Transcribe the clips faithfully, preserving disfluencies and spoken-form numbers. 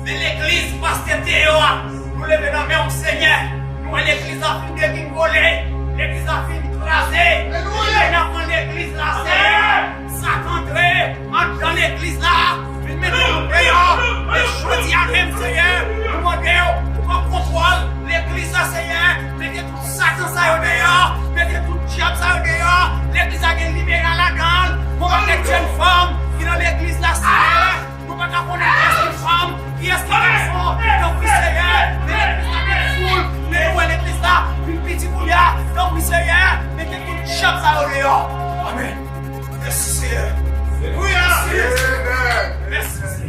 Men legliz pastè deyò a, nou leve nan men w, Senyè. Nou wè legliz la fin degringole, legliz la fin kraze. Libere n anfan legliz la, Senyè. Satan antre anndan legliz la, vin mete nou deyò. Men jodi a menm, Senyè, nou mande w pou pran kontwòl legliz la, Senyè. Mete tout Satan sa yo deyò, mete tout dyab sa yo deyò. Legliz la gen libera ladan l. Gon pakèt jèn fanm ki nan legliz la, Senyè. Nou pa ka konnen kiyès ki fanm, kiyès ki gason. Tanpri, Senyè, men legliz la gen foul, men nou wè legliz la vin piti kounye a. Tanpri, Senyè, mete tout dyab sa yo deyò. Amèn. Mèsi, Senyè. Alelouya. Mèsi, Senyè.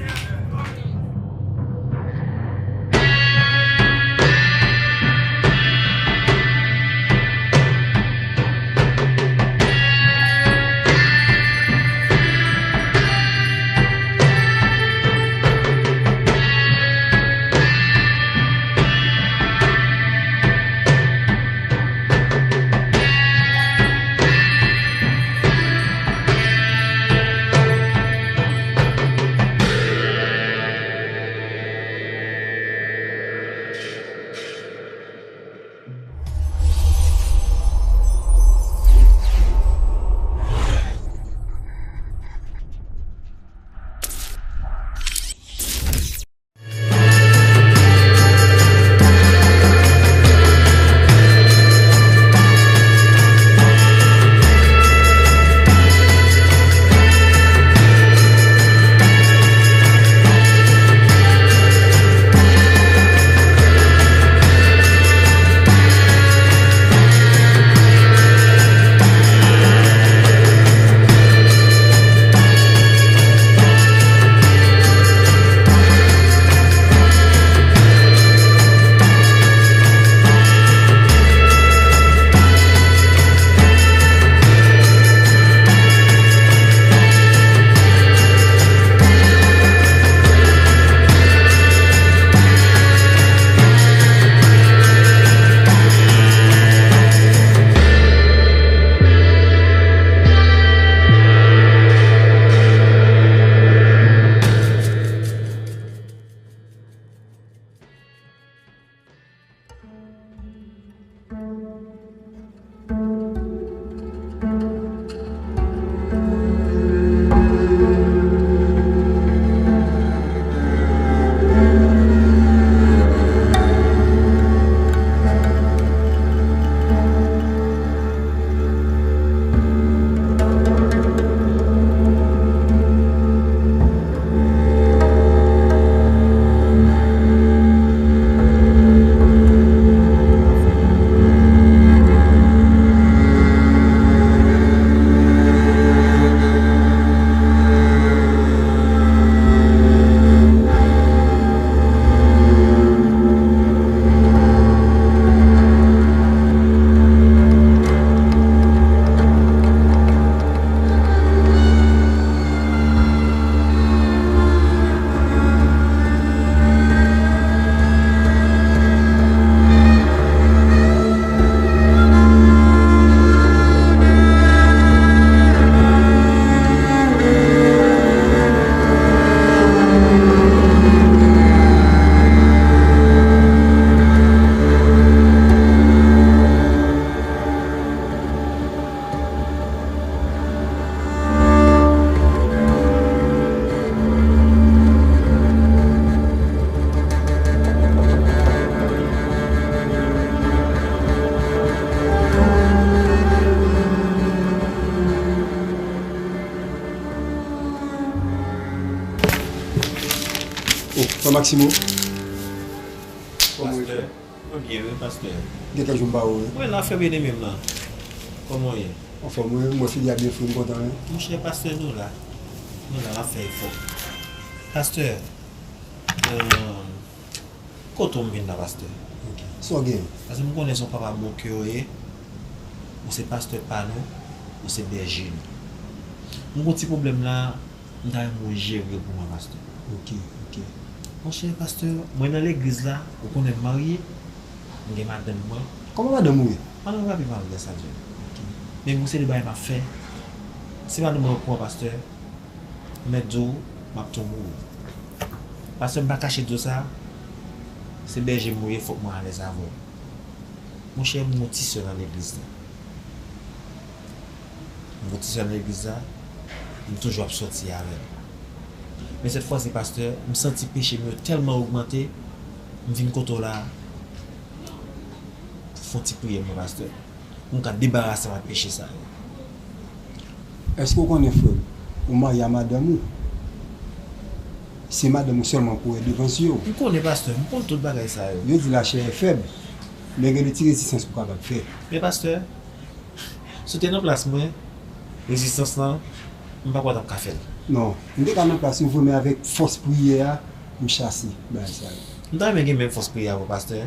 Oh, Frè Maximo. Kòman w ye, frè? Mwen byen, wi, pastè. Gen kèk jou m pa wè w, wi. Mwen la, frè byeneme m nan. Kòman w ye? Anfòm, wi, mwen fidèl byen, frè, m kontan, wi. Monchè, pastè, nou la. Nou la, n ap fè efò. Pastè, euh, kote w m vin la, pastè? Ok. Sa w gen? Paske m konnen se yon papa bon kè w ye. Ou se pastè pa nou, ou se bèje nou. M gon ti pwoblèm la, m ta renmen w jere l pou mwen, pastè. Ok, ok. Monchè, pastè, mwen nan legliz la, ou konnen m marye, m gen madanm mwen. Kòman madanm ou ye? Madanm mwen pa pi mal, grâce à Dieu. Ok. Men gon seri de bagay m ap fè. Si madanm mwen pran, pastè, m mèt di w, m ap tou mouri. Pastè, m pa kache di w sa, se bèje m ou ye, fòk mwen alèz avè w. Monchè, m gon ti sè nan legliz la. M gon ti sè nan legliz la, m toujou ap sòti avè l. Men sèt fwa si, pastè, m santi peche m yo tèlman ogmante, m vin kote w la, pou fè yon ti priyè pou mwen, pastè. Pou m ka debarase m ak peche sa yo. Èske w konnen, frè m, ou marye a madanm ou? Se madanm ou sèlman pou w wè devan zye w. M konnen, pastè, m konn tout bagay sa yo. Yo di lachè è fèb, men gen de ti rezistans ou kapab fè. Men, pastè, si w te nan plas mwen, rezistans lan, m pa kwè w t ap ka fè l. Non, m te ka nan plas ou vre, men avèk fòs priyè a, m chase bagay sa yo. M ta renmen gen menm fòs priyè a vre, pastè.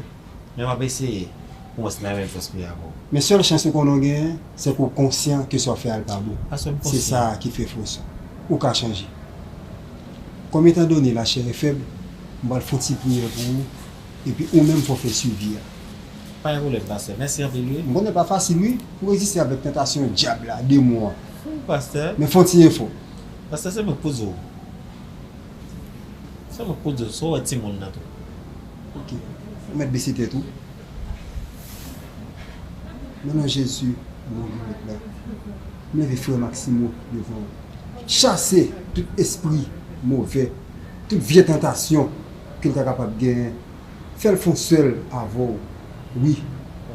Men m ap eseye pou m wè si m ap jwenn fòs priyè avè w. Men sèl chans ou konnen w genyen, se ke w konsyan ke sa w fè a l pa bon. Pastè, m konsyan. Se sa ki fè fòs ou. Ou ka chanje. Kòm etandone lachè è fèb, m pral fè yon ti priyè pou ou, epi ou menm fò w fè swivi a. Pa gen pwoblèm, pastè. Mèsi anpil, wi. M konnen pa fasil, wi, pou reziste avèk tantasyon dyab la, demon an. Wi, pastè. Men fè yon ti efò. Pastè, se mwen k poze w. Sèlman pou di w, si w wè timoun nan tou. Ok. Ou mèt bese tèt ou. Nan non Jezi, bon Mèt la, m leve frè Maximo devan w. Chase tout espri movè, tout vye tantasyon ke l ta kapab genyen. Fè l fè yon sèl avè w. Wi,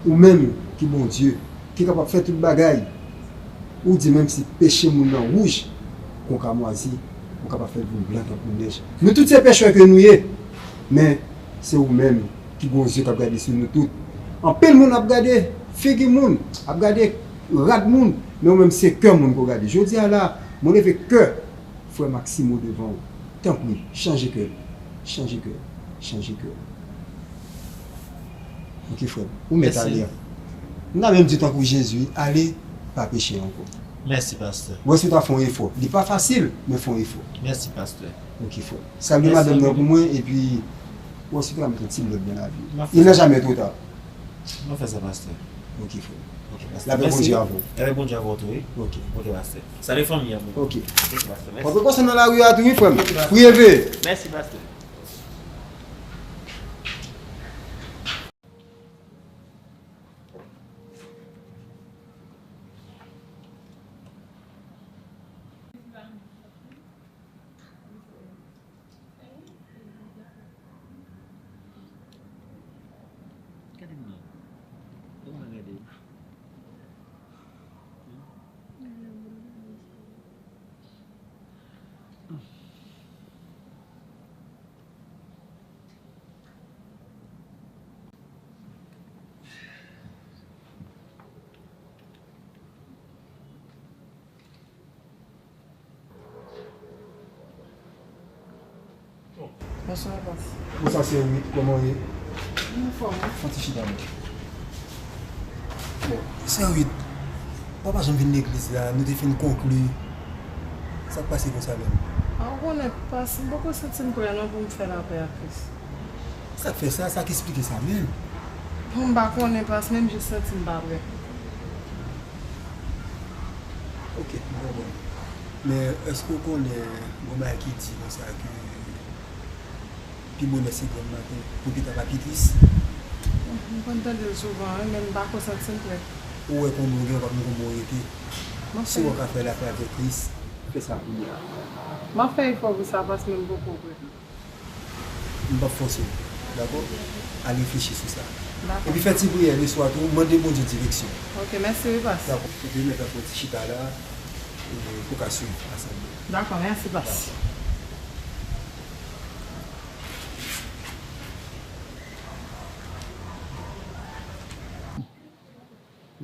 ou menm ki Bondye, ki kapab fè tout bagay. Ou di menm si peche moun nan wouj kon kamwazi, ou kapab fè l vin blan tankou nèj. Nou tout se pechè ke nou ye, men se ou menm ki gon zye k ap gade sou nou tout. Anpil moun ap gade figi moun, ap gade rad moun, men ou menm se kè moun ke w gade. Jodi a la, mwen leve kè frè Maximo devan w. Tanpri, chanje kè l. Chanje kè l. Chanje kè l. Ok, frè m. Ou mèt ale a. M ta menm di tankou Jezi, ale, pa peche ankò. Mèsi, pastè. Ou wè si w ta fè yon efò. Li pa fasil, men fè yon efò. Mèsi, pastè. Ok, frè m. Salye madanm nan pou mwen, epi ou wè si w ta mete yon ti lòd nan lavi w. Il n'est jamais trop tard. M ap fè sa, pastè. Ok, frè m. Ok, pastè. Lapè Bondye avè w. Lapè Bondye avè w tou, wi. Ok. Ok, pastè. Salye fanmi an pou mwen. Ok. Ok, pastè. Mèsi. Pran prekosyon nan lari a tou, wi, frè m. Ok, pastè. Priye veye. Mèsi, pastè. Gade m non. Ou pa gade. Bonswa, pas. Bonswa, sè Wit, kòman w ye? Anfòm, wi. Fè yon ti chita, non. Bon, sè Wit, w pa janm vin legliz la, nou te fin konkli. Sa k pase konsa menm? A, ou konnen, pas, m poko santi m prè non pou m fè lapè ak Kris. Sa k fè sa? Sa k esplike sa menm? Bon, m pa konnen, pas, men m jis santi m pa prè. Ok, m konprann. Men èske w konnen gon bagay ki di konsa ke pi bonè se granm maten pou pita pa pi tris? M konn tande l souvan, wi, men m pako santi m prè. Ou wè kòman w gen, w pa konn kòman w rete. Si w ka fè lapè avèk Kris, fè sa kounye a. M ap fè efò pou sa, pas, men m poko prè. M p ap fòse w, dakò? Al reflechi sou sa. Dakò. Epi fè ti priyè leswa tou, mande Bondye direksyon. Ok, mèsi wi, pas. Dakò. Epi mèt ap fè ti chita la, e, pou ka swiv asanble. Dakò, mèsi, pas. Dakò.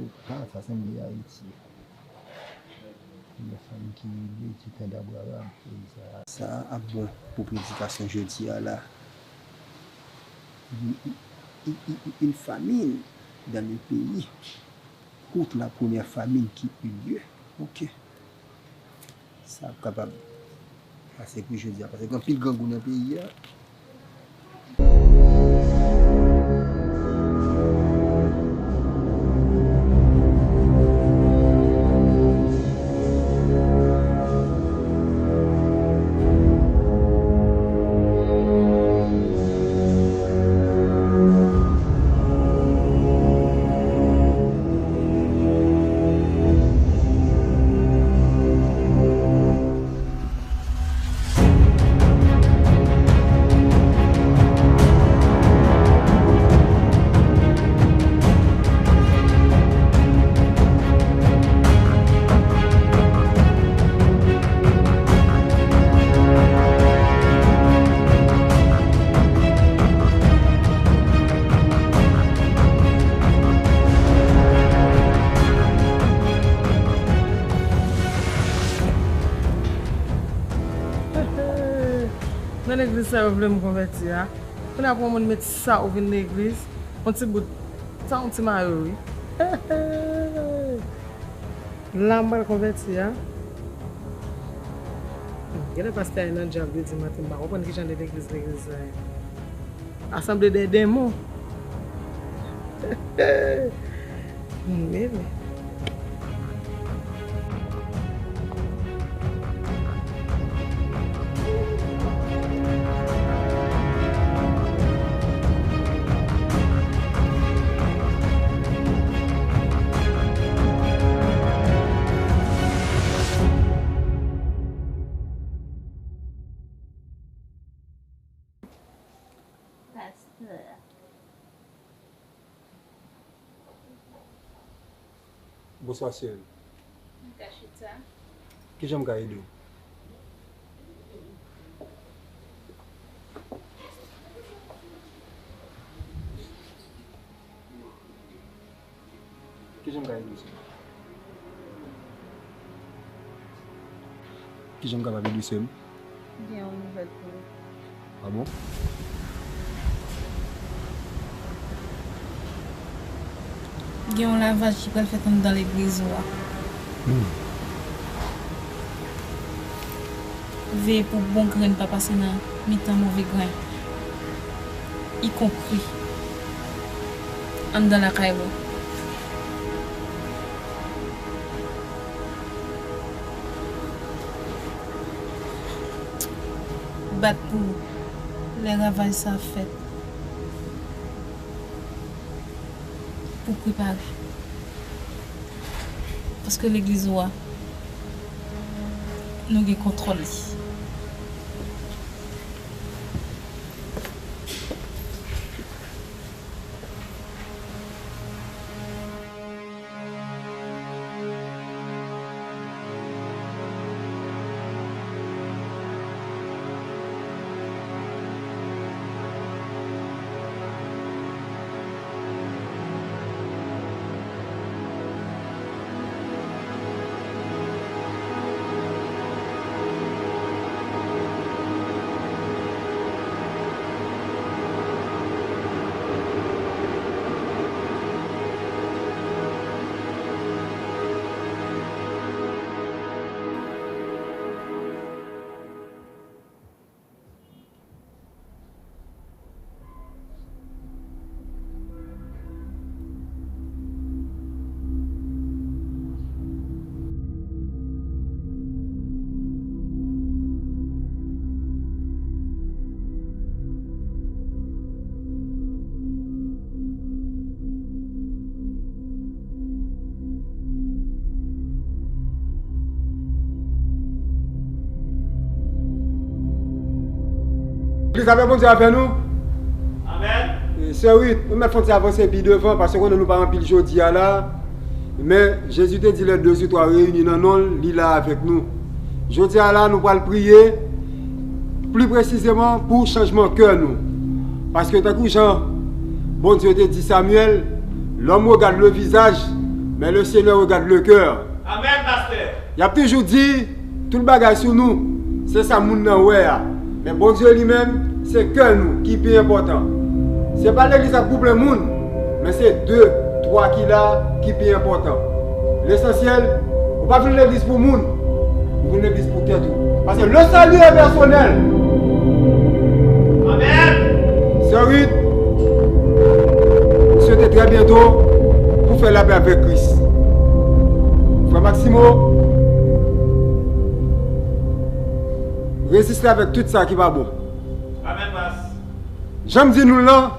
Yo pa sa sanble Ayiti. Yon fanm ki rele Dieutend Abraham, peyi sa a. Sa ap bon pou predikasyon jodi a la. Une, une, une, une famine dans le pays. Outre la première famine qui eut lieu. Ok. Sa ap kapab pase pou jodi a, paske gen anpil grangou nan peyi a. Sa yo vle m konvèti a. Kounye a pou yon moun met sa ou vin legliz, yon ti bout, sa yon ti mayo wi. La m pral konvèti a. Genlè pastè a nan dyab li di maten, m pa konprann kijan de legliz legliz sa ye. Asanble de denmon. Mele. Pastè. Bonswa, sè m. Mwen ka chita? Kijan m ka ede w? Kijan m ka ede w, sè m? Kijan m kapab ede w, sè m? Gen yon nouvèl pou ou. Ah bon? Gen yon lavaj ki pral fèt anndan legliz ou a. Hmm. Veye pou bon grenn pa pase nan mitan move grenn, ikonpri anndan lakay ou. Bat pou lè ravaj sa ap fèt. Pou prepare. Paske legliz ou a, nou gen kontwòl li. Legliz, lapè Bondye avè nou. Amèn. E, sè Ruth, nou mèt fè yon ti avanse pi devan, paske konnen nou pa anpil jodi a la. Men, Jezi te di, lè de ou twa reyini nan non l, li la avèk nou. Jodi a la, nou pral priye, pli presizeman pou chanjman kè nou. Paske tankou jan Bondye te di Samyèl, l'homme regarde le visage, mais le Seigneur regarde le cœur. Amèn, pastè. Y ap toujou di tout bagay sou nou, se sa moun nan wè a. Men Bondye li menm, se kè nou ki pi enpòtan. Se pa legliz ak pou plen moun, men se de, twa ki la ki pi enpòtan. Lesansyèl, ou pa vin legliz pou moun, ou vin legliz pou tèt ou. Paske le salut est personnel. Amèn. Sè Ruth, m swete trè byento pou fè lapè avèk Kris. Frè Maximo, reziste avèk tout sa ki pa bon. Amèn, pas. Jan m di nou l lan,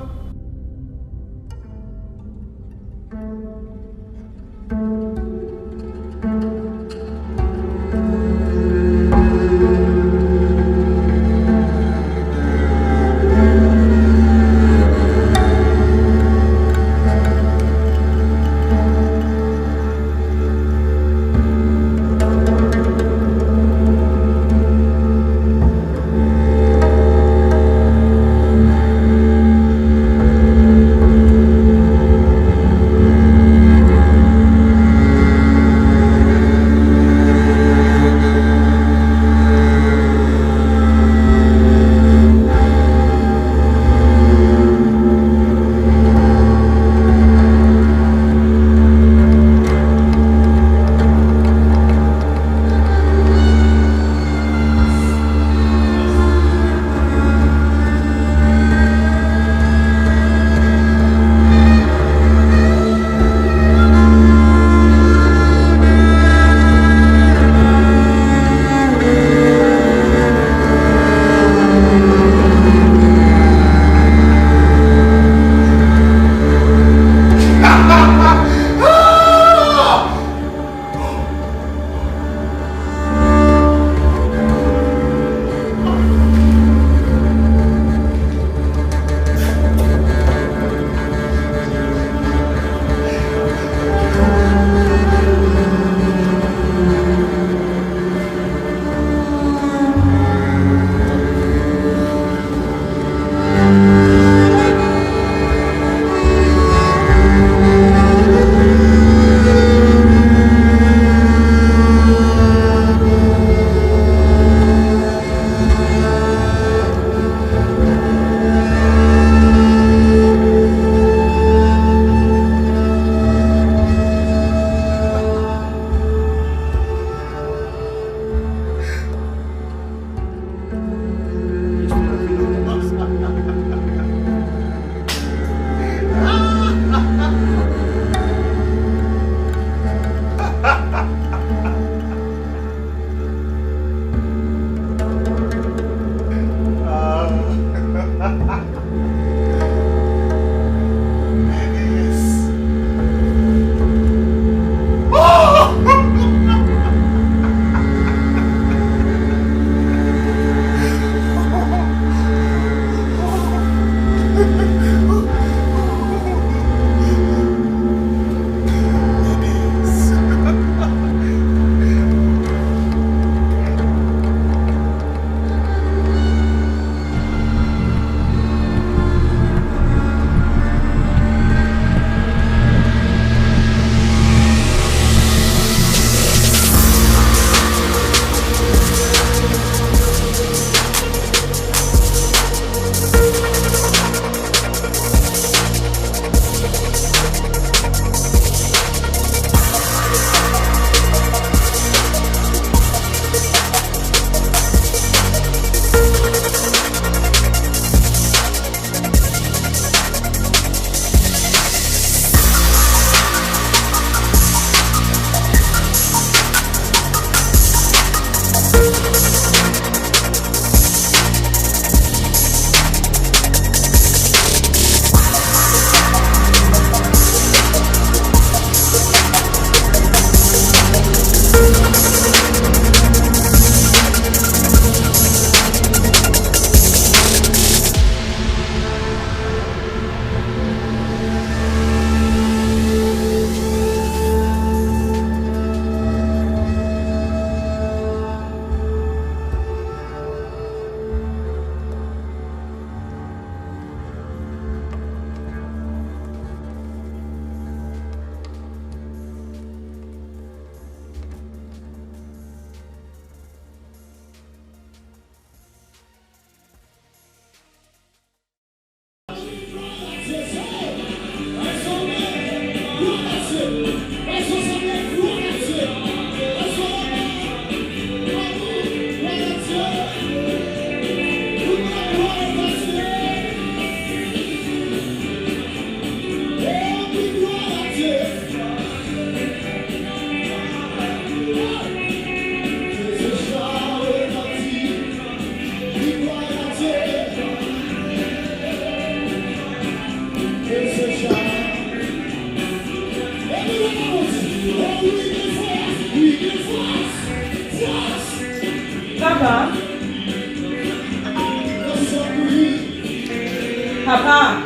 Papa!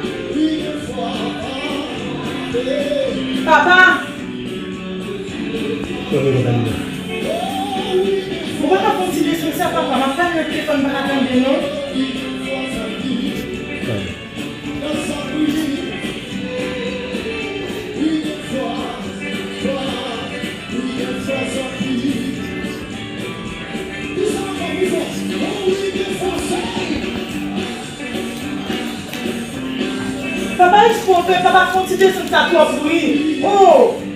Papa! Ou pa ka fè yon ti desann sa, papa? M ap pale nan telefòn, m pa ka tande, non. Papa, eksploze, papa, fè yon ti desann sa twòp, wi. Oh!